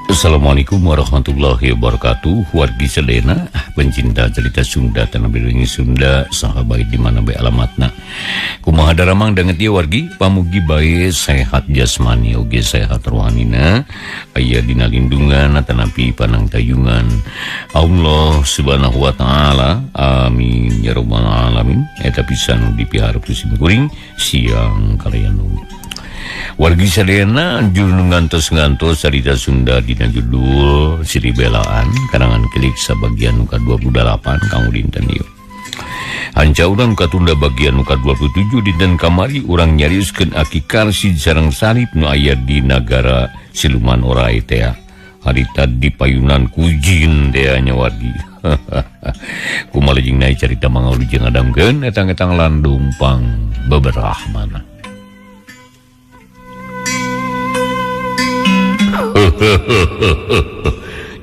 Assalamualaikum warahmatullahi wabarakatuh. Wargi sadayana pencinta cerita Sunda tanah biringi Sunda saha bae di mana bae alamatna. Kumaha daramang danget ieu wargi, pamugi bae sehat jasmani oge sehat rohanina, aya dina lindungan atanapi panangtayungan Allah Subhanahu wa taala. Amin ya rabbal alamin. Eta pisan nu dipiharep ku sim kuring siang kalayan umi. Wargi sadayana juru ngantos-ngantos carita Sunda dina judul Siri Belaan karangan Kilik sabagian nu ka-28 kanggo dinten ieu. Hanca urang katunda bagian nu ka-27 dinten kamari urang nyarioskeun Aki Karsid sareng Sarip nu aya di nagara siluman orai teh. Harita di payunan kujin teh nya wargi. Kumaha jeung naik carita mangaulu jeung ngadamkeun etang-etang landung pang beberah mana.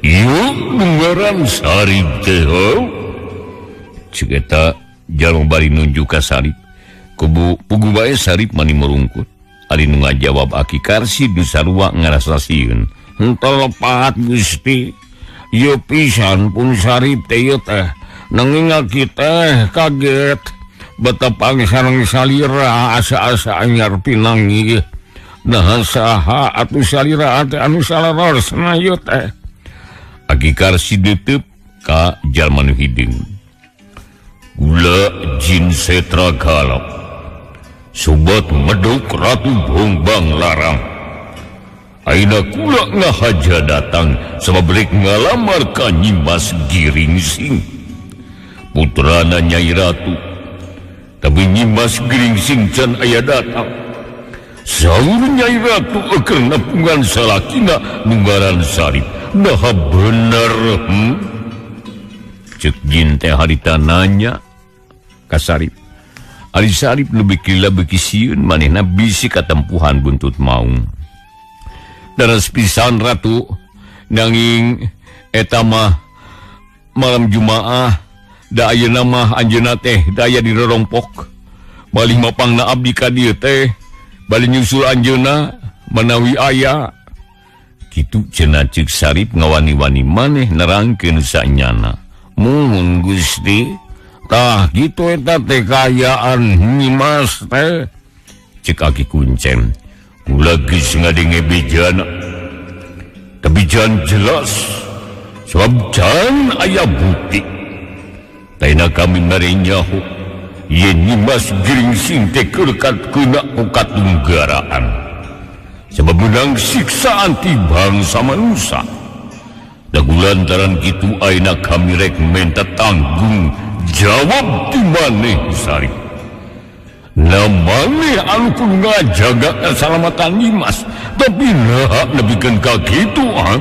Yuk nunggaran Sarip teh. Cek eta jalma bari nunjuk ka Sarip. Kubu pugu bae Sarip mani murungkut. Ari nu ngajawab Aki Karsid nu sarua ngarasa sieun. Henteu lepat Gusti. Ieu pisan pun Sarip teh ieu teh. Nanging aki teh kaget. Betepang sareng salira asa-asa anyar pinangi. Nah saha atuh salira teh anu salarosna ieu teh. Aki Karsid teup ka jalma nu hideung. Gula jin setra galap. Sobat meduk Ratu Bongbang Larang. Aina kula ngahaja datang sabab rek ngalamar ka Nyimas Giringsing. Putrana Nyai Ratu. Tapi Nyimas Giringsing can aya datang. Saur Nyai Ratu eukeur nepungan salakina nu ngaran Sarip. Nah bener, Cek jin teh harita nanya ka Sarip. Ari Sarip nu beuki lila beuki sieun manehna bisi katempuhan buntut maung. Daras pisan Ratu, nanging eta mah malam Jumaah da ayeuna mah anjeunna teh daya di rorompok. Balih mapangna abdi ka dieu teh bali nyusul anjeunna manawi aya. Kitu cenah ceuk Sarip ngawani-wani maneh nerangkeun sanyana. Muhun Gusti, tah kitu eta teh kaayaan Nyimas teh. Ceuk Aki Kuncen, kula geus ngadenge bejana. Tapi jan jelas sebab can aya bukti. Taina kami mere nyaho yen Nyimas Giringsing teh keur kena ku katunggaraan. Sebab menang siksaan ti bangsa manusia. Dagu lantaran kitu ayeuna kami rek menta tanggung jawab ti maneh Sarip. Nah maneh anu kudu ngajaga keselamatan Nyimas, tapi naha nepikeun ka kitu ah.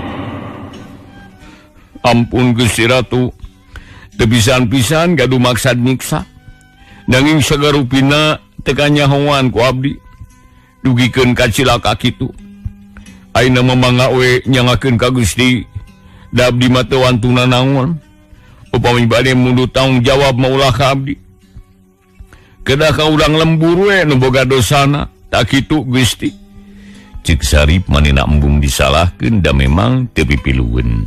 Ampun Gusti Ratu, teu pisan-pisan gaduh maksad nyiksa. Nanging sagarupina teu kanyahoan ku abdi. Dugikeun ka cilaka kitu. Ayeuna mah mangga we nyangakeun ka Gusti. Da abdi mah teu wantuna naon. Upami bade mundur tanggung jawab mah ulah ka abdi. Kedah ka urang lembur we nu boga dosana. Tak kitu Gusti. Ceuk Sarip manehna embung disalahkeun da memang teu pipilueun.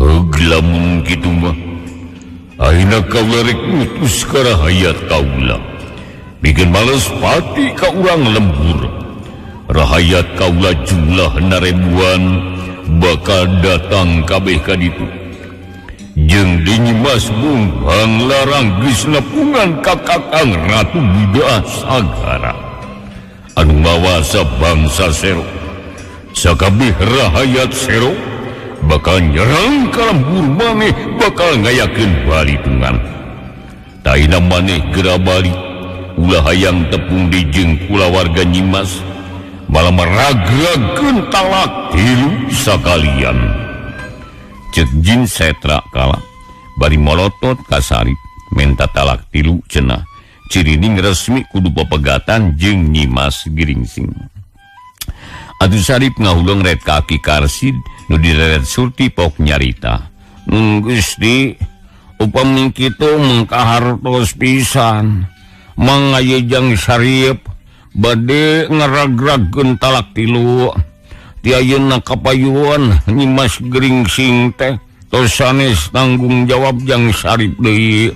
Heug lamun kitu mah. Ayeuna kaula rek ngutus ka rahayat kaula. Bikin males pati ka urang lembur. Rahayat kaula jumlahna ribuan bakal datang kabeh ka ditu. Jeung di Nyimas Bongbang Larang geus nepungan ka Kakang Ratu Buda Sagara. Anu mawasa bangsa Sero. Sakabeh rahayat Sero bakal nyerang ka lembur maneh, bakal ngayakeun balitungan. Taina maneh geura balik. Ulah hayang tepung di jeung kulawarga Nyimas malah meragrakeun talak tilu sakalian. Ceuk jin setra kala bari molotot ka Sarip menta talak tilu cenah. Cirining resmi kudu pepegatan jeung Nyimas Giringsing. Atuh Sarip ngahuleng ret ka Aki Karsid nu direret Surti pok nyarita. Gusti, upami kitu mangkahartos pisan. Mangayejang Sarip bade ngeragragkeun talak tilu. Ti ayeuna kapayuan Nyimas Gringsing teh tos sanes tanggung jawab jang Sarip deui.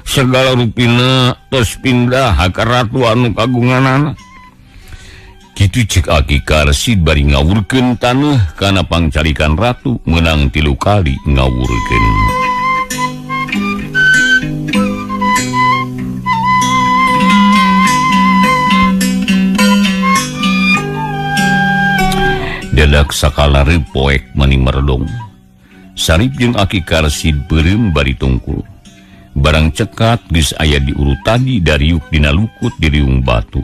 Segala rupina tos pindah ka ratu anu kagunganana. Kitu cek Aki Karsid bari ngawurkeun taneuh kana pangcarikan ratu meunang 3 kali ngawurkeun. Dadak sakalare poek mani meredong. Sarip jeung Aki Karsid beureum bari tungkul. Barang cekat geus aya di urut tadi dariuk dina lukut di riung batu.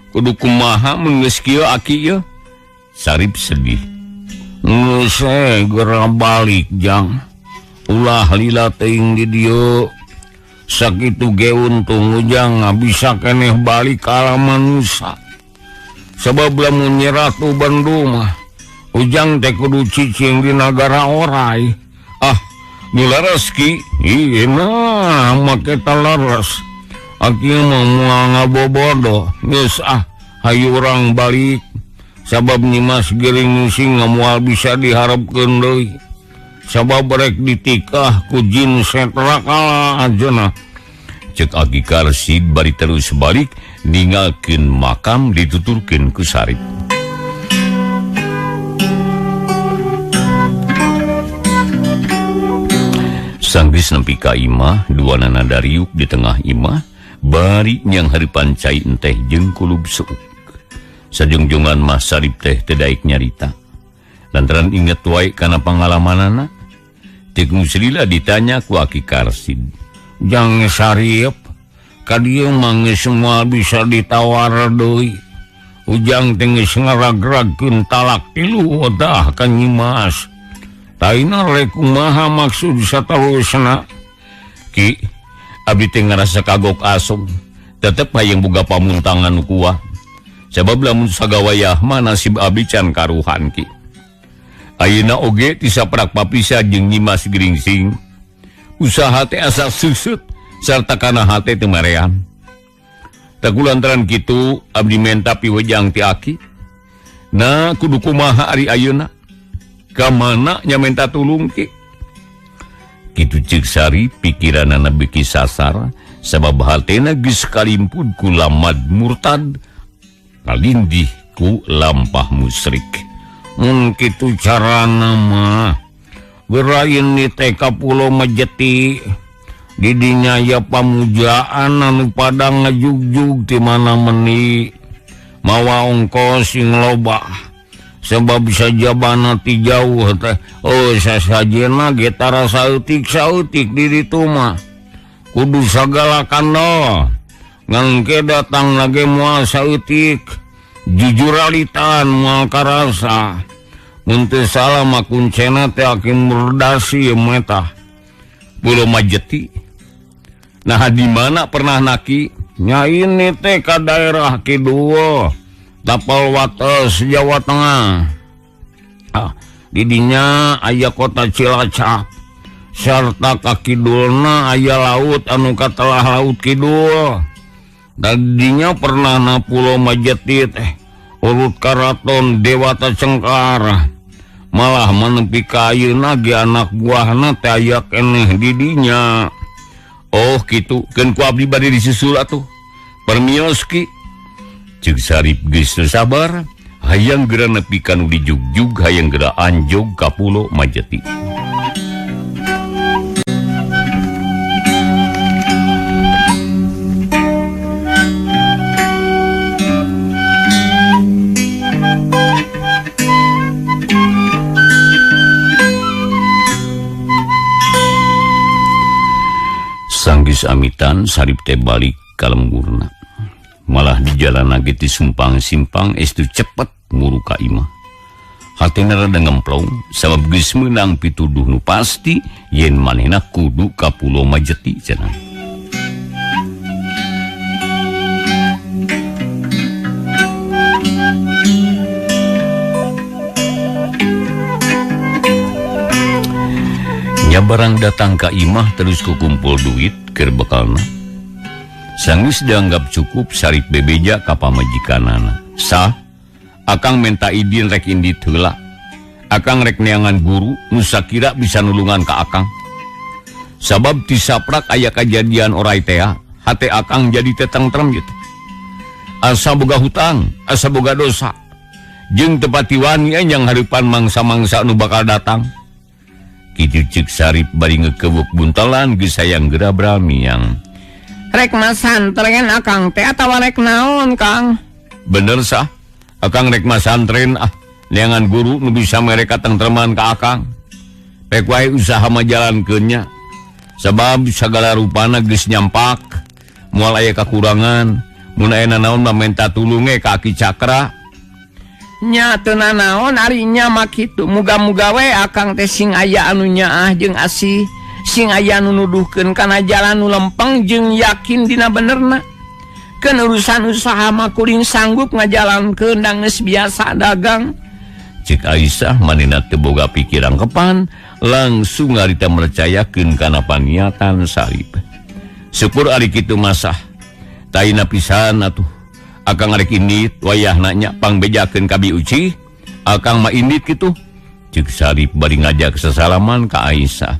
Kudu kumaha mun geus kieu aki ieu? Sarip sedih. Geus geura balik jang. Ulah lila teuing di dieu. Sakitu ge untung ujang bisa keneh balik ka alam manusa. Sebab lamun Nyi Ratu Bandung mah ujang teh kudu cicing di nagara orai. Ah, dileres ki. Ieu mah make taleres. Aki mah moal ngabobodo. Geus ah, hayu urang balik. Sabab Nyimas Gringsing moal bisa diharapkeun deui. Sabab rek ditikah ku jin setra kala ajeuna. Cek Aki Karsid bari terus balik ninggalkeun makam dituturkeun ku Sarip. Sanggeus nepi ka imah, duanana dariuk di tengah imah, bari nyang hareupan cai enteh jeung kulub seuk. Sajungjongan mah Sarip teh teu daek nyarita. Lantaran inget wae kana pangalamanana, tikung selila ditanya ku Aki Karsid. Jang Sarip, ka dieu mah geus moal bisa ditawar deui. Ujang teh geus ngaragragkeun talak 3 dah ka Nyimas. Taina rek kumaha maksud saterusna? Ki, abdi teh ngarasa kagok asong. Tetep hayang boga pamuntangan nu kuah. Sabab lamun sagawayah mah nasib abdi can karuhan ki. Ayeuna oge ti saprak papisa jeung Nyimas Gringsing. Usaha teh asa suseut sarta kana hate teu marean. Takulantaran kitu abdi menta piwejang ti aki. Nah kudu kumaha ari ayeuna? Ka mana nya menta tulung ki? Kitu ceuk Sari pikiranana beuki sasar sabab hatena geus kalimpud ku lamad murtad kalindih ku lampah musyrik. Mun kitu carana mah gerain di TK Pulau Majeti didinya ya pamujaan anu padang ngajugjug ti mana meni mawa ongkos sing loba sebab sajabana ti jauh teh oh sasajena ge tara saeutik-saeutik di ditu mah kudu sagala kandol ngangke datang lagi moal saeutik jujuralitan moal karasa. Mun teu salah mah kuncena teh aki murdasi meta Pulau Majeti. Nah di mana pernah naki? Nya ini teh ka daerah kidul Tapal Wates Jawa Tengah. Ah, didinya aya kota Cilacap sarta ka kidulna aya laut anu katelah laut kidul. Tadinya pernah na Pulau Majeti teh urut karaton Dewata Cengkara. Malah menepi ka ayeuna ge anak buahna teh aya keneh didinya. Oh kitu, keun ku abdi bade disusul atuh. Permios ki. Ceuk Sarip geus teu sabar, hayang geura nepi ka nu dijugjug, hayang geura anjog ka Pulau Majeti. Sanggeus amitan Sarip teh balik ka lemburna. Malah di jalan lagi ti simpang-simpang estu cepet muru ka imah. Hatena rada ngemplong sabab geus meunang pituduh nu pasti yen manehna kudu ka Pulau Majeti cenah. Nya barang datang ka imah terus kukumpul duit keur bekalna. Sanggeus dianggap cukup Sarip bebeja ka pamajikanana. Sah, Akang minta idin rek indit heula. Akang rek neangan guru nu sakira bisa nulungan ka akang. Sabab tisaprak aya kajadian orai tea, hate akang jadi tetentrem gitu. Asa boga hutang, asa boga dosa. Jeung tepati wani yang hareupan mangsa-mangsa nu bakal datang. Kitu ceuk Sarip bari ngekewuk buntelan geus hayang geura miang. Rek masantren akang teh atawa rek naon, Kang? Bener sah. Akang rek masantren ah, neangan guru nu bisa mere katentreman ka akang. Rek wae usaha mah jalankeun nya. Sabab sagala rupana geus nyampak, moal aya kakurangan, mun aya nanaon mah menta tulunge ka Aki Cakra. Nya teu nanaon ari nya mah kitu. Muga-muga we akang teh sing aya anu nyaah jeung asih, sing aya anu nuduhkeun kana jalan nu lempeng jeung yakin dina benerna. Keun urusan usaha mah kuring sanggup ngajalankeun da geus biasa dagang. Cek Aisyah manehna teu boga pikiran kepan, langsung harita mercayakeun kana paniatan Sarip. Syukur ari kitu masah. Taina pisan atuh. Akang rek indit wayahna nya pangbejakeun ka Bi Uci, akang mah indit kitu. Cek Sarip bari ngajak sasalaman ka Aisyah.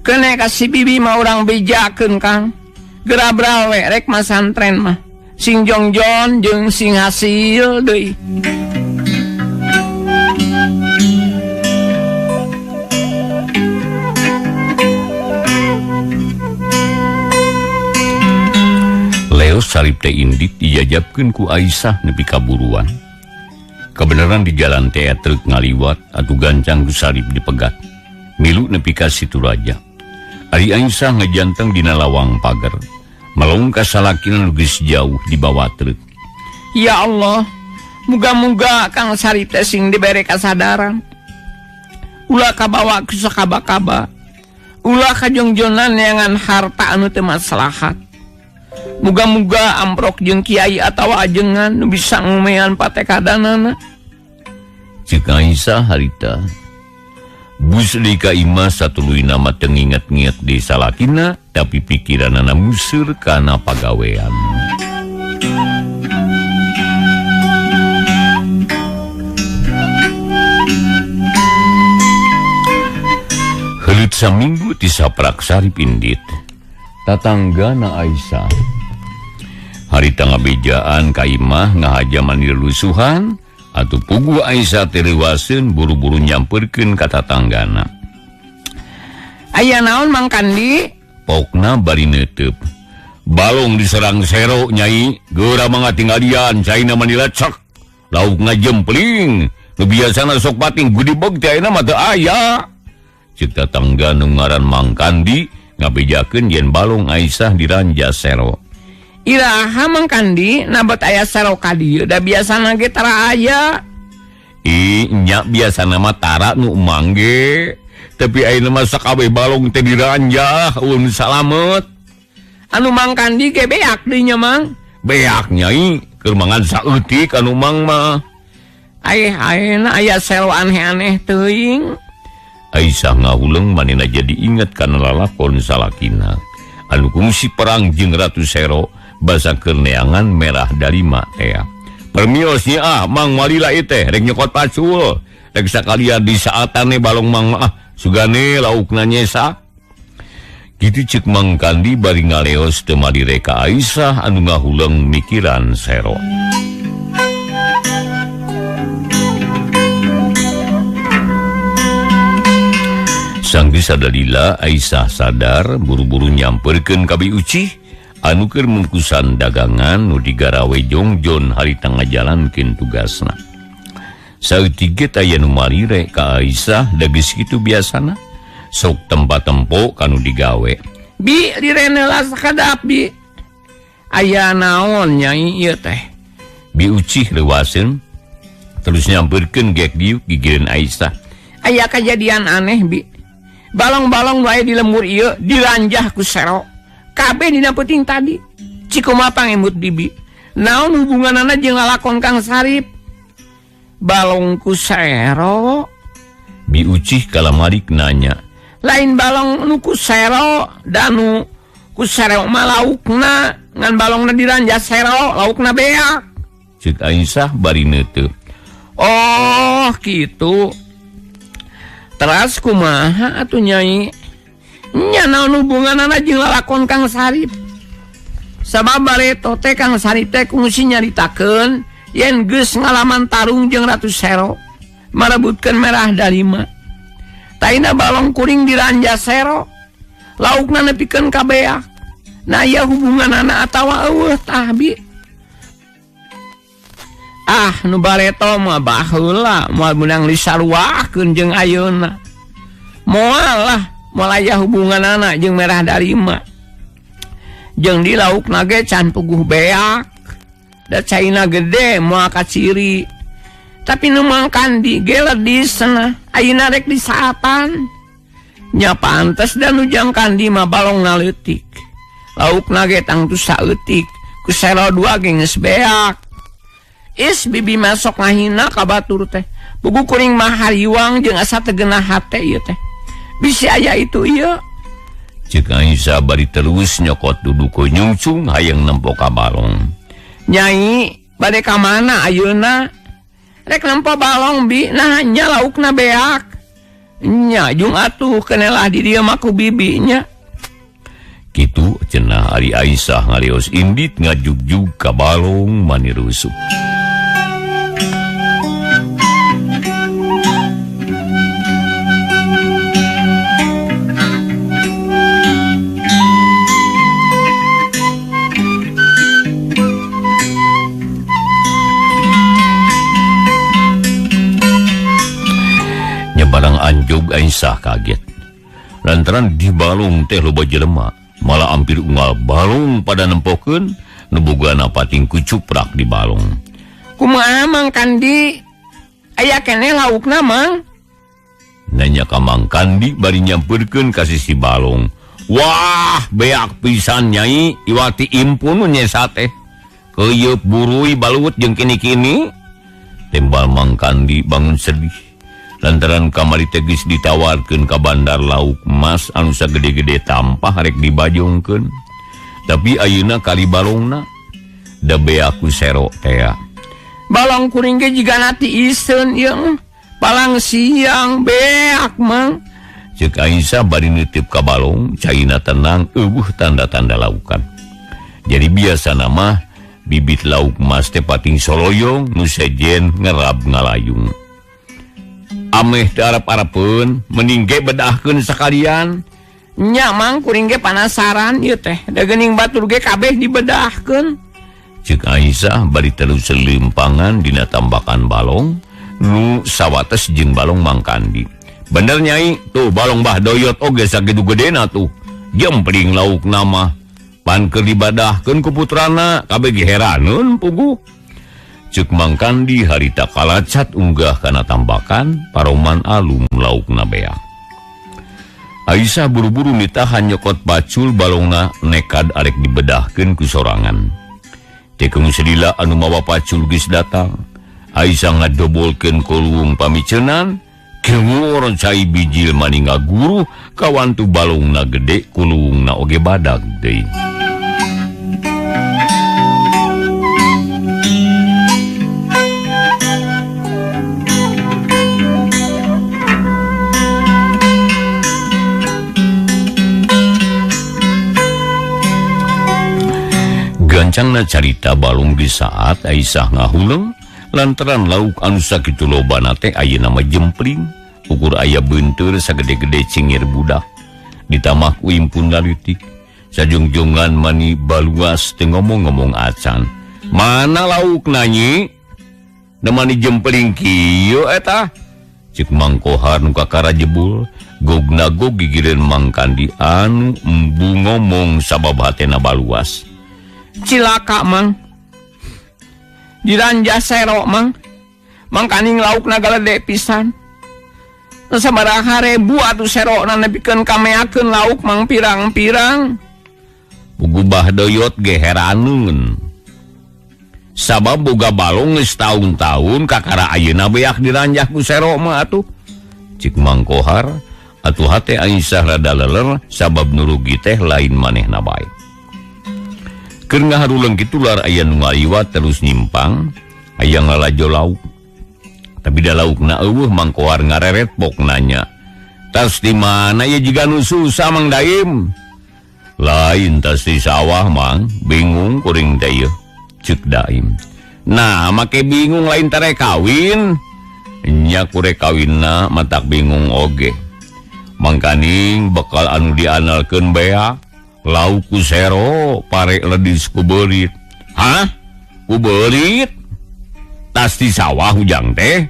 Keun ka si bibi mah urang bejakeun, Kang. Gerabra we rek masantren mah. Sing jongjon jeung sing hasil deui. Leo Sarip teh indit dijajabkeun ku Aisyah nepi ka buruan. Kebenaran di jalan teh truk ngaliwat atuh gancang ku Sarip dipegat. Milu nepi ka situ raja. Ari Aisyah ngejanteng dina lawang pagar. Melong ka salakina nu geus jauh dibawa truk. Ya Allah, muga-muga Kang Sarip teh sing dibere kasadaran. Ulah kabawa ku sakaba-kaba. Ulah kajongjonan neangan harta anu teu maslahat. Muga-muga amprok jeung kiai atawa ajengan nu bisa ngumean patekadanana. Ceuk Aisyah harita. Bus deui ka imah satuluyna mah teu nginget-nginget deui salakina, tapi pikiranana museur kana pagawean. Heuleut saminggu tisaprak Sarip indit. Tatanggana Aisyah harita ngabejaan ka imah ngahajaman dilusuhan atuh puguh Aisyah teh reuwaseun buru-buru nyamperkeun ka tatanggana. Aya naon Mang Kandi? Pokna bari neuteup. Balong diserang sero nyai, geura mah ngatinggalian caina mah dilecek. Lauk ngajempling, nu biasana sok pating gudibeg teh ayeuna mah teu aya. Ceuk tatangga nu ngaran Mang Kandi ngabejakeun yen balong Aisyah diranja sero. Iraha Mang Kandi nabet aya sero ka dieu da biasana ge tara aya. Ih, nya biasana mah tara nu emang ge. Tapi ayeuna mah sakabeh balong teh diranjah eueun salamet. Anu Mang Kandi ge beak deui nya Mang. Beak nyai, keur mangan saeutik anu Mang mah. Aeh ayeuna aya sero aneh-aneh teuing. Aisyah ngahuleng manehna jadi inget kana lalakon salakina. Anu kungsi perang jeung Ratu Sero basa keur neangan merah dalima tea. Permios nya ah Mang walila ieu teh rek nyokot pacul. Rek sakalian di saatane balong Mang ah sugane laukna nyesa. Kitu ceuk Mang Kandi bari ngaleos teu malire ka Aisyah anu ngahuleng mikiran sero. Sanggeus sadalila Aisyah sadar buru-buru nyamperkeun ka Bi Uci anu keur mungkusan dagangan nu digarawe jongjon harita ngajalankeun tugasna. Saeutik ge aya nu malire ka Aisyah da geus kitu biasana sok tempat-tempo kanu digawe. Bi direne lah sakadap bi. Aya naon nyai ieu teh? Bi Uci reuwaseun terus nyamperkeun gek diuk gigireun Aisyah. Aya kajadian aneh bi. Balong-balong wae di lembur ieu diranjah ku sero. Kabeh dina peuting tadi. Cikumaha pangemut bibi? Naon hubunganana jeung lalakon Kang Sarip? Balong ku sero. Bi Ucih kalamarik nanya. Lain balong nu ku sero danu ku sero mah laukna, ngan balongna diranjah sero, laukna beak. Ceuk Aisyah bari neuteup. Oh gitu. Teras kumaha atuh Nyai? Nya naon hubunganana jeung lalakon Kang Sarip? Sabab bareto teh Kang Sarip teh kungsi nyaritakeun yen geus ngalaman tarung jeung Ratu Sero marebutkeun merah dalima. Taina balong kuring diranja Sero, laukna nepikeun ka beak. Nah ieu hubunganana atawa eueuh tah bi? Ah nu bareto mah baheula moal meunang disaruakeun jeung ayeuna. Moal lah, moal aya hubunganana jeung merah darima. Jeung di laukna ge can puguh beak. Da caina gede moal kaciri. Tapi nu Mang Kandi ge ledis cenah, ayeuna rek disaatan. Nya pantes da nu jang Kandi mah balongna leutik. Laukna ge tangtu saeutik, ku sero dua ge geus beak. Is bibi masuk ngahina ka batur teh. Buku kuring mah hariwang jeung asa teu geunah hate ieu teh. Bisi aya itu ieu. Ceuk Aisyah bari terus nyokot duduko nyungcung hayang nempo ka balong. Nyai, bade ka mana ayeuna? Rek nempo balong bi, nah nya laukna beak. Nya jung atuh kenelah di dieu mah ku bibi nya. Kitu cenah ari Aisyah ngarios indit ngajugjug ka balong mani rusuh. Barang anjog Aisyah kaget. Lantaran di balong teh loba jelema, malah hampir unggal balong pada nempokeun nu bogana pating kucuprak di balong. Kumaha Mang Kandi? Aya keneh laukna Mang? Nanya ka Mang Kandi bari nyampeurkeun ka sisi balong. Wah, beak pisan Nyai, iwati impun nu nyesa teh. Keuyeup burui balut jeung kini-kini. Tembal Mang Kandi bangun sedih. Lantaran kamari teh geus ditawarkeun ka bandar lauk emas anu sagede-gede tampah rek dibajongkeun. Tapi ayeuna kali balongna da beak ku sero tea. Balong kuring ge jiga nati iseun ieu. Palang siang beak Mang. Ceuk Aisyah bari nitip ka balong, caina tenang eueuh tanda-tanda laukan. Jadi biasana mah bibit lauk emas teh pating soloyong nu sejen ngerab ngalayung. Ameh teu arep-arepeun mending ge bedahkeun sakalian. Nya Mang kuring ge panasaran ieu teh. Da geuning batur ge kabeh dibedahkeun. Ceuk Aisyah bari terus selimpangan dina tambakan balong nu sawates jeung balong Mang Kandi. Bener Nyai, tuh balong Bah Doyot oge sakitu gedena tuh. Jempling laukna mah. Pan keur dibadahkeun ku putrana kabeh ge heraneun puguh. Ceuk Mang Kandi harita kalacat unggah kana tambakan paroman alum laukna beak. Aisyah buru-buru nitahan nyokot pacul balongna nekad arek dibedahkeun ku sorangan. Tekung sedila anu mawa pacul geus datang. Aisyah ngadobolkeun koluwung pamicenan, kemur cai bijil mani ngaguru kawantu balongna gede kuluwungna oge badag deui. Gancangna carita balong di saat Aisyah ngahuleng lantaran lauk anu sakitu lobana teh ayeuna mah jempling ukur aya beunteur sagede-gede cingir budak ditamah ku impun lalitik sajungjongan mani baluas teu ngomong-ngomong acan. Mana laukna nyi? Nemani jempling kieu eta? Ceuk Mang Kohar nu kakara jebul gog-nagog gigireun Mang Kandi anu embu ngomong sabab hatena baluas. Cilaka Mang. Diranja sero Mang. Mangkaning laukna galede pisan. Sabaraha rebu atuh serona nepikeun kameakeun lauk Mang pirang-pirang. Puguh Bah Doyot ge heraneun. Sabab boga balong geus taun-taun kakara ayeuna beak diranjah ku sero mah atuh. Cik Mang Kohar atuh hate Aisyah rada leler sabab nu rugi teh lain manehna bae. Keur ngaharuleng kitu lar aya nu ngaliwat terus nyimpang, aya ngalajo lauk. Tapi da laukna eueuh Mang Kohar ngareret pok nanya. Tas di mana ya jiga nu susah Mang Daim? Lain tas di sawah Mang, bingung kuring teh ieu. Ceuk Daim. Nah, make bingung lain tere kawin. Nya kure kawinna matak bingung oge. Mangkaning bekal anu diandalkeun bea, lauk ku sero, pare ledis ku beurit. Hah? Ku beurit? Tas di sawah hujang teh?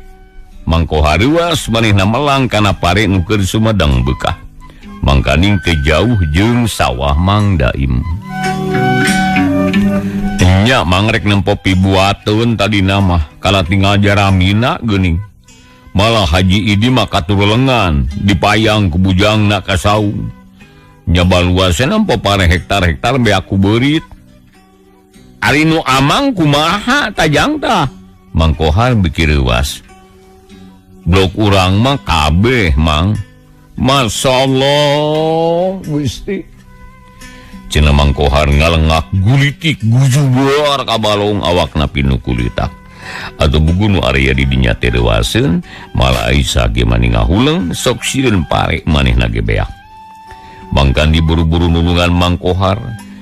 Mang Kohar reuas manehna melang kana pare nu keur sumedang beukah. Mangkaning teu jauh jeung sawah Mang Daim. Nya Mang rek nempo pibuateun tadina mah kala tinggal jaramina geuning. Malah Haji Idi mah katurulengan dipayang ku bujangna ka saung. Nya baluasna nempo pare hektar-hektar beak ku beurit. Ari nu amang kumaha tajang tah? Mang Kohar beuki reuas. Blok urang mah kabeh Mang. Masya Allah Gusti. Cenah Mang Kohar ngalengak gulitik gujubar ka balong awakna pinuh kulitak. Atuh bugu nu area di dinya teh reuaseun, malah Aisyah ge mani ngahuleng sok sieun pare manehna ge beak. Mangkan diburu-buru nulungan Mang Kohar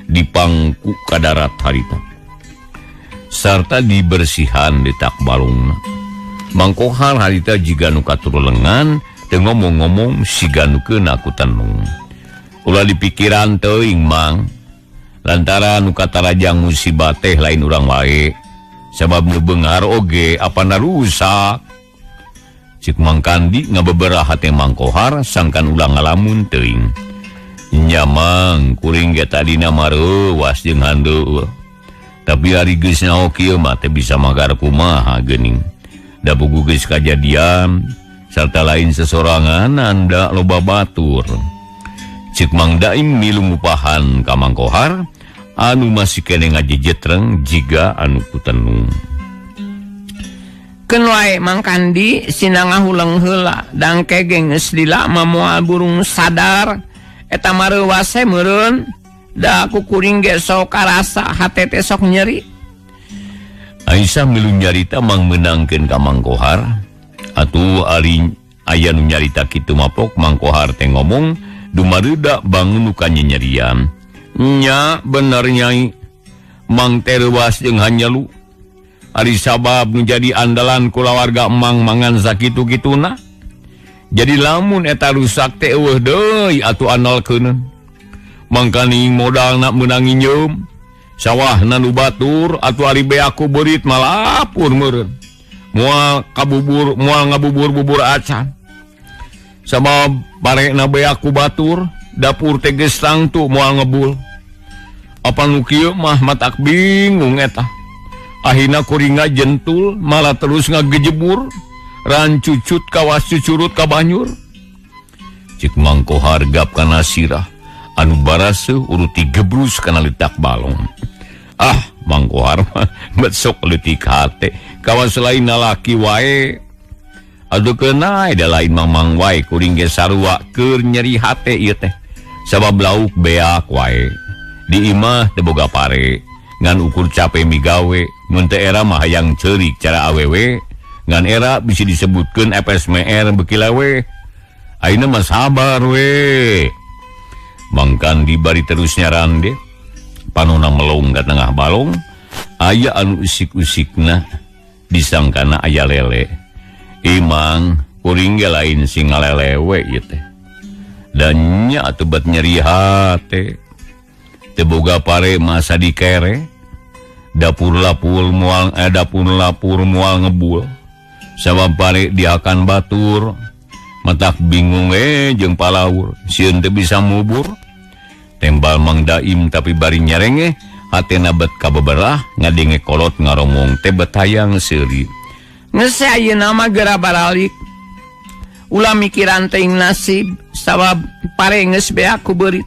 dipangku ka darat harita. Sarta dibersihan di tak balongna. Mang Kohar harita jiga nu katurulengan teu ngomong-ngomong siga nu keuna ku tenung. Ulah dipikiran teuing Mang. Lantaran nu katarajang musibah teh lain urang wae. Sabab nu beunghar oge apana rusak. Cik Mang Kandi ngabeberah hate Mang Kohar sangkan ulah ngalamun teuing. Nya Mang kuring ge tadina mah reuas jeung handeueuh. Tapi ari geus nyaho kieu mah teu bisa magar kumaha geuning. Da bugu geus kajadian sarta lain sesorangan anda loba batur. Cik Mang Daim milu ngupahan ka Mang Kohar anu masih kene ngajejetreng jiga anu kutenung. Keun wae Mang Kandi sina ngahuleng heula dang kegeng geus lila mah moal burung sadar eta mah reuas meureun da ku kuring ge sok karasa hate teh sok nyeri. Aisyah milu nyarita mang meunangkeun ka Mang Kohar. Atuh ari aya nu nyarita kitu mapok Mang Kohar teh ngomong dumareuda bangun nu kanyanyerian. Nya bener nyai. Mang teh reuas jeung hanjalu. Ari sabab nu jadi andalan kulawarga Mang mangan sakitu-kituna. Jadi lamun eta rusak teh eueuh deui atuh andalkeuneun. Mangkaning modalna meunang nginjeum. Sawahna nu batur atuh ari beak ku beurit malapur meureun. Moal kabubur, moal ngabubur-bubur acan. Sabab parena beak ku batur, dapur teh geus tangtu moal ngebul. Apa nu kieu mah matak bingung eta. Ahina kuring jentul malah terus ngagejebur, rancucut kawas cucurut ka banyur. Cik Mang Kohar gap kana sirah anu baraseuh uruti gebrus kana letak balong. Ah, Mang Kohar mah bet sok leutik hate. Kawas lain lalaki wae. Aduh keuna da lain mamang wae kuring ge sarua keur nyeri hate ieu teh. Sabab lauk beak wae. Di imah teu boga pare, ngan ukur cape migawe, mun teu era mah hayang ceurik cara awewe, ngan era bisi disebutkeun FSMR beuki lawe. Ayeuna mah sabar we. Mangkan dibari terus nyarande, panona melong ka tengah balong, aya anu usik-usikna disangkana aya lele. Imang kuring ge lain sing ngalelewe ieu teh. Dan nya atuh bet nyeri hate. Teu boga pare masa dikere. Dapur lapur moal dapur lapur moal ngebul. Sabab pare diakan batur. Matak bingung jeung palaur, sieun teu bisa mubur. Tembal Mang Daim tapi bari nyarenge, hatena bet kabeberah ngadenge kolot ngaromong teh bet hayang seuri. Geus ayeuna mah geura baralik. Ulah mikiran teuing nasib sabab pare geus beak ku beurit.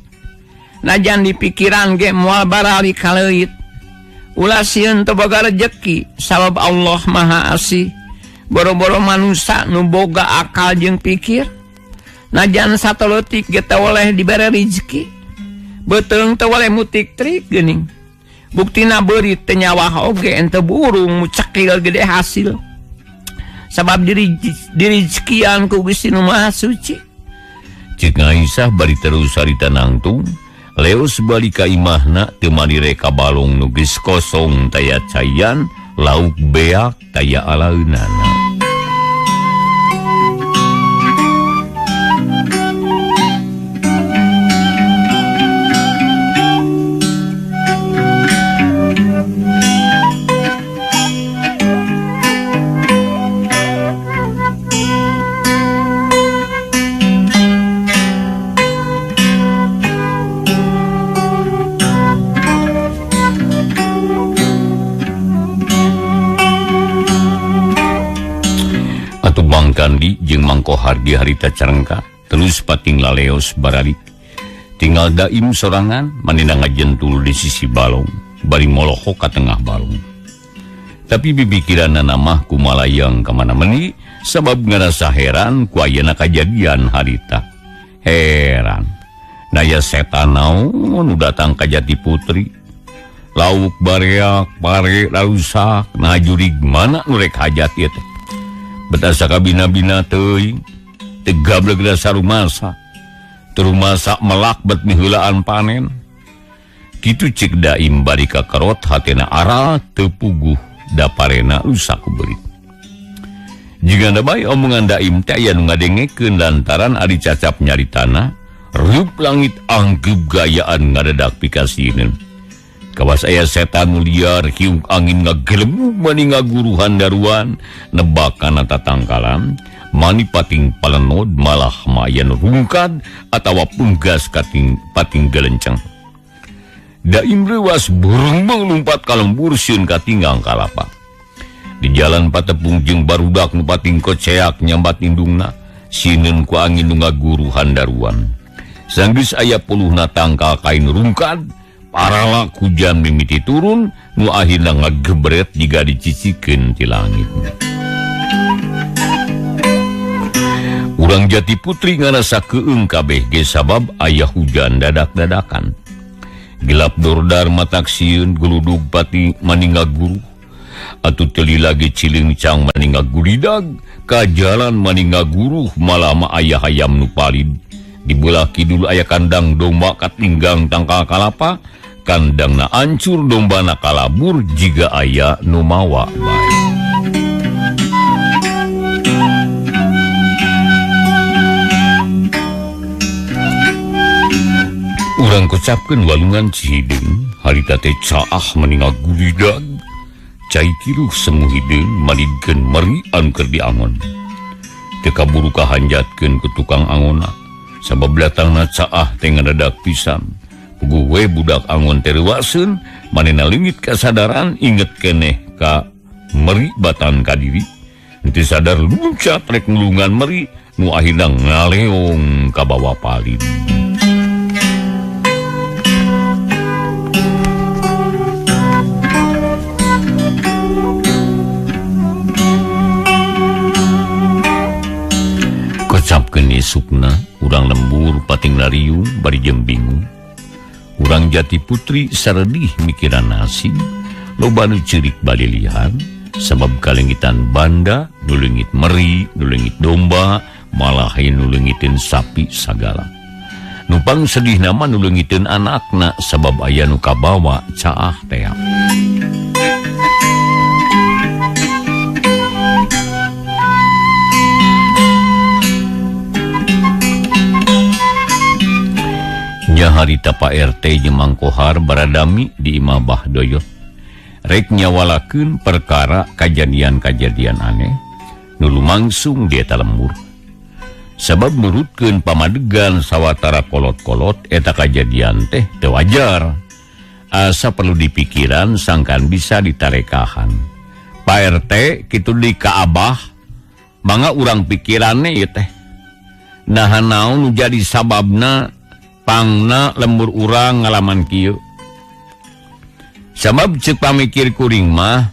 Najan dipikiran ge moal baralik kaleuit. Ulah sieun teu boga rejeki sabab Allah Maha Asih. Boro-boro manusia nu boga akal jeung pikir. Najan sateutik ge teu oleh dibere rezeki. Beuteung teu oleh mutik trik geuning. Buktina beurit teu nyawah oge ente burung mu cekil gede hasil. Sabab dirizekian ku Gusti Nu Maha Suci. Cik Aisyah bari terus harita nangtung, leos bali ka imahna teu manire ka balong nu geus kosong taya caian, lauk beak taya alaeunana. Kandi jeung Mangkohar di harita carengka terus pating laleos baralik tinggal Daim sorangan manina ngajentul di sisi balong bari molohok ka tengah balong tapi bibikiranna mah kumalayang ka mana meni sabab ngarasa heran ku ayeuna kajadian harita heran naya setan naon nu datang ka Jati Putri lauk bareak pare larusak nah jurig mana nu rek hajat ieu teh betasa kabina-bina teuing teu gableg dasar rumasa terumasa melak bet miheulaan panen kitu cik Daim bari kakerot hatena aral teu puguh daparena rusak ku beurit jigana bae omongan Daim teh aya nu ngadengekeun lantaran ari cacap nyaritana reup langit angkeup gayaan ngadadak pikasieun kawas aya setan nu liar hiung angin ngagelebug mani ngaguruhan daruan nebak kana tatangkalan mani pating palenod malah mayan rungkad atawa punggas kating pating gelenceng Daim leuwas burung lumpat ka lembur sieun katinggang kalapa di jalan patepung jeung barudak nu pating koceak nyambat indungna sineun ku angin nu ngaguruhan daruan sanggeus aya puluhna tangkal kain rungkad paralak hujan mimiti turun nu akhirna ngagebret jiga dicicikeun ti langit. Urang Jati Putri ngarasa keung kabeh ge sabab aya hujan dadak-dadakan. Gelap dordar matak sieun geludug pati maninga guru. Atuh teu lagi cilingcang maninga gulidag, ka jalan maninga guruh malah mah aya hayam nu palid. Di belah kidul aya kandang domba katinggang tangkal kalapa, kandangna ancur dombana kalabur jiga aya nu mawa bae. Urang kecapkeun walungan Cihideung, harita teh caah maninga gulidag, cai kiruh semu hideung malidkeun meri anu keur diangon. Teu kaburu kahanjatkeun ku tukang angonna. Sabab datangna caah teh ngadadak pisan. Puguh we budak angon teh reuwaseun, manehna leungit kasadaran inget keneh ka meri batan ka diri. Henteu sadar luncat rek nulungan meri nu akhirna ngaleong ka bawa palid. Kecapkeun isukna urang lembur pating lariung bari jeung bingung. Urang Jati Putri saredih mikiran nasib, loba nu ceurik balilihan sabab kalengitan banda, nu leungit meri, nu leungit domba, malah nu leungiteun sapi sagala. Nu pang sedihna mah nu leungiteun anakna sabab aya nu kabawa caah tea. Harita Pak RT jeung Mangkohar baradami di imah Bah Doyot. Rek nyawalakeun perkara kajadian-kajadian aneh nu lumangsung di eta lembur. Sabab nurutkeun pamadegan sawatara kolot-kolot eta kajadian teh teu wajar. Asa perlu dipikiran sangkan bisa ditarekahan. Pak RT kitu di ka Abah mangga urang pikiranne ieu teh. Naha naon nu jadi sababna pangna lembur urang ngalaman kieu. Sabab ceuk pamikir kuring mah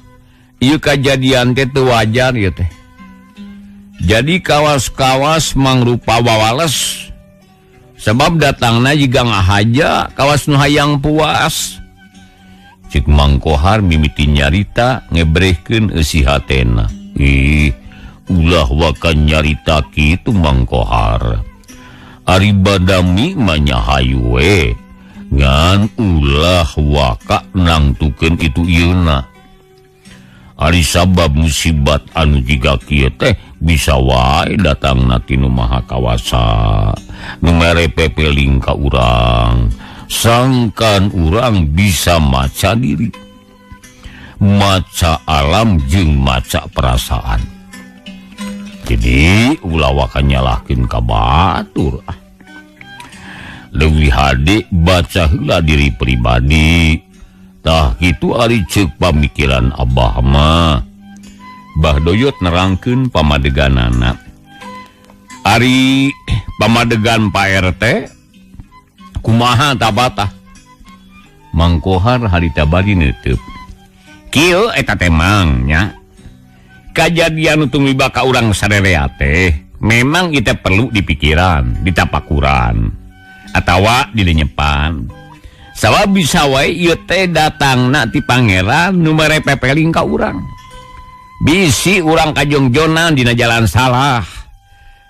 ieu kajadian teh teu wajar ieu teh. Jadi kawas-kawas mangrupa wawales. Sabab datangna jiga ngahaja kawas nu hayang puas. Cik Mangkohar mimiti nyarita ngebrehkeun eusi hatena. Ih, Ulah waka nyarita kitu Mang Kohar. Ari badami mah nya hayu we. Ngan ulah waka nangtukeun itu ieuna. Ari sabab musibat anu jiga kieu teh bisa wae datangna ti Nu Maha Kawasa. Nu mere pepeling ka urang. Sangkan urang bisa maca diri, maca alam jeung maca perasaan. Jadi ulah waka nyalahkeun ka batur. Leuwih hade baca heula diri pribadi. Tah kitu ari ceuk pamikiran Abah mah. Bah Doyot nerangkeun pamadeganana. Ari pamadegan Pak RT kumaha tabatah. Mang Kohar harita bari neuteub. Kieu eta teh Mang nya. Kajadian nu tumiba ka urang sarerea teh memang kita perlu dipikiran, ditapakuran atawa dilenyepan. Sabab bisa wae ieu teh datangna ti pangeran nu mere pepeling ka urang. Bisi urang kajongjonan dina jalan salah.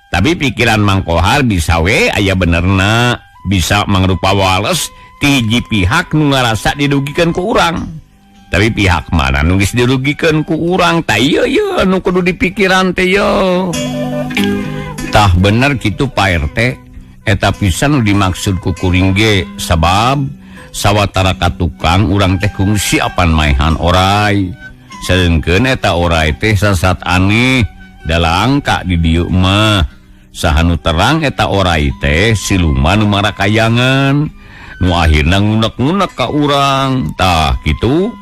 Tapi pikiran Mang Kohar bisa we aya benerna, bisa mangrupa wales ti hiji pihak nu ngarasa dirugikeun ku urang. Tapi pihak mana nu geus dirugikeun ku urang tah ieu ieu nu kudu dipikiran teh yo. Tah bener kitu Pak RT, eta pisan nu dimaksud ku kuring ge sabab sawatara ka tukang urang teh kungsi apan maehan orai. Sedengkeun eta orai teh sasat aneh da langka di dieu mah. Saha nu terang eta orai teh siluman nu marakayangan nu akhirna ngunek-ngunek ka urang. Tah kitu.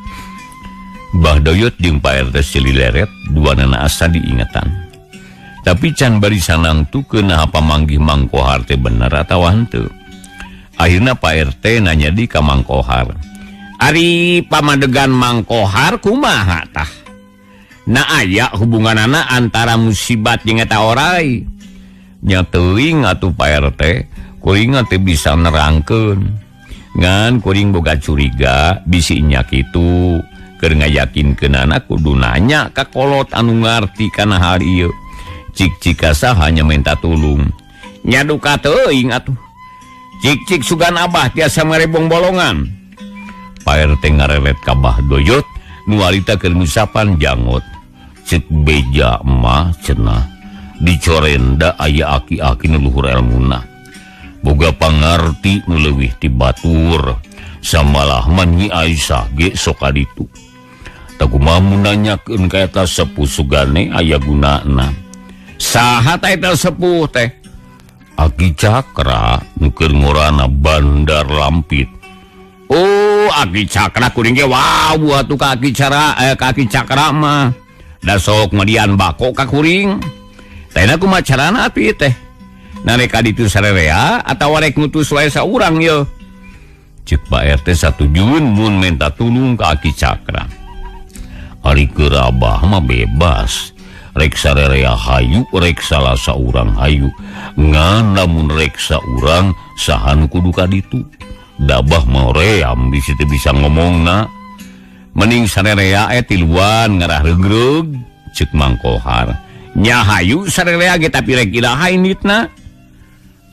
Bah Doyot jeung Pak RT silileret duanana asa diingetan. Tapi can bari sanangtukeun naha pamanggih Mang Kohar teh bener atawa henteu. Akhirna Pak RT nanya di ka Mang Kohar. Ari pamadegan Mang Kohar kumaha tah? Na aya hubunganana antara musibat jeung eta orai. Nya teuing atuh Pak RT, kuring teh bisa nerangkeun. Ngan kuring boga curiga bisi nya kitu. Keur ngayakinkeunana kudu nanya ka kolot anu ngarti kana hal ieu. Cik-cik saha nya minta tulung. Nya duka teuing atuh. Cik-cik sugan abah tiasa merebong bolongan. Pak RT ngareret ka Bah Doyot nu harita keur ngusapan jangot. Cek beja mah cenah dicorenda aya aki-aki nu luhur elmuna. Boga pangarti nu leuwih ti batur. Samalah man Nyi Aisyah ge sok kaditu. Tah kumaha mun nanyakeun ka eta sepuh sugane aya gunana. Saha ta eta sepuh teh? Aki Cakra nu keur ngorana Bandar Lampit. Oh, Aki Cakra kuring ge wow atuh ka Aki Cara ka Aki Cakra mah. Da sok ngadian bako ka kuring. Teh kumaha carana atuh ieu teh? Narek ka ditu sarerea atawa rek ngutus wae saurang ye? Cek Pak RT satujuun mun minta tulung ka Aki Cakra. Ari keur abah mah bebas. Rek sarerea hayu, rek salah saurang hayu. Ngan lamun rek saurang saha nu kudu ka ditu. Dabah mah ream bisi teu bisa ngomongna. Mending sarerea tiluan ngarah regreg cek Mang Kohar. Nya hayu sarerea ge tapi rek iraha inditna.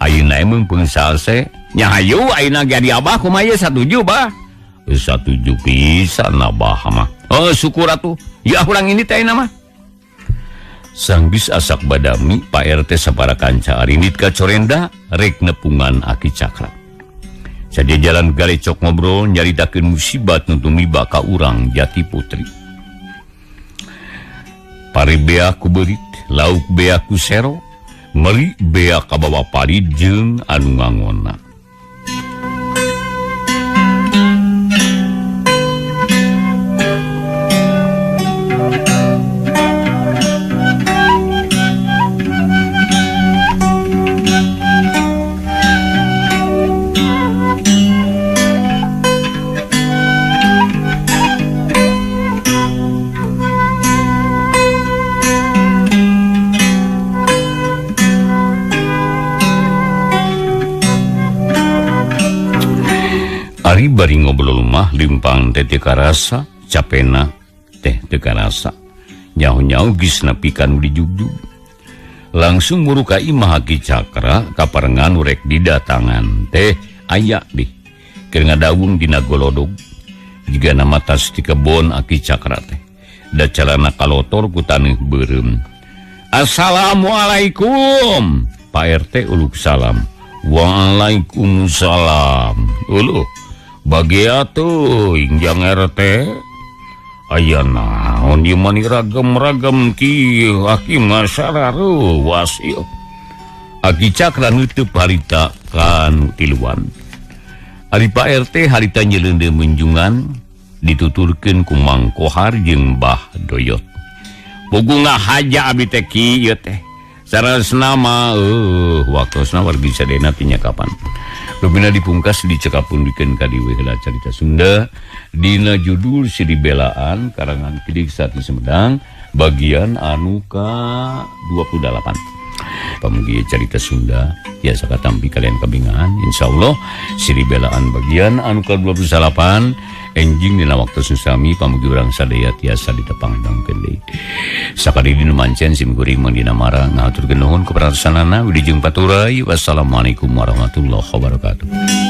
Ayeuna emang peung salse. Nya hayu ayeuna ge di abah kumaha ye satuju bah. Satuju pisan abah mah. Oh syukur atuh. Ya urang ini teh ayeuna mah. Sanggis asak badami Pak RT sapara kanca arindit ka Corenda rek nepungan Aki Cakra. Saja jalan galecok ngobrol nyaritakeun musibat nu tumiba ka urang Jati Putri. Pare bea ku beurit, lauk bea ku sero, meri bea kabawa parit jeung anu ngangonna. Ari bari ngobrol mah limpang teh teu karasa, capena teh teu karasa. Nyaho-nyaho geus nepi ka nu dijugjug. Langsung muru ka imah Ki Cakra kaparengan rek didatangan teh aya dih. Keur ngadawung dina golodog. Jiga nama tas di kebon Aki Cakra teh. Da calana kalotor ku taneuh beureum. Assalamualaikum. Pak RT uluk salam. Waalaikumsalam. Uluh. Bagia teuing jang RT. Aya naon ieu mani ragam-ragam kieu aki mah sararuas ieu. Aki Cakra nutup harita kanu tiluan. Ari Pak RT harita nyeleundeun munjungan dituturkeun ku Mang Kohar jeung Mbah Doyot. Pugunga haja abdi teh kieu teh. Sarasna mah waktosna wargi sadayana tinya kapan. Rupina dipungkas dicekapun dikeun ka dieu heula carita Sunda dina judul Siri Belaan karangan Kidik Sati Sumedang bagian anu ka 28. Pamugi carita Sunda tiasa katampi kalian kabingahan insyaallah Siri Belaan bagian anu ka 28 enjing dina waktu susami pamugi urang sadaya tiasa ditepangdangkeun deui. Sakali dina mancen sim kuring mang dina mara ngahaturkeun nuhun kaperatosanana wilujeng paturay. Wassalamualaikum warahmatullahi wabarakatuh.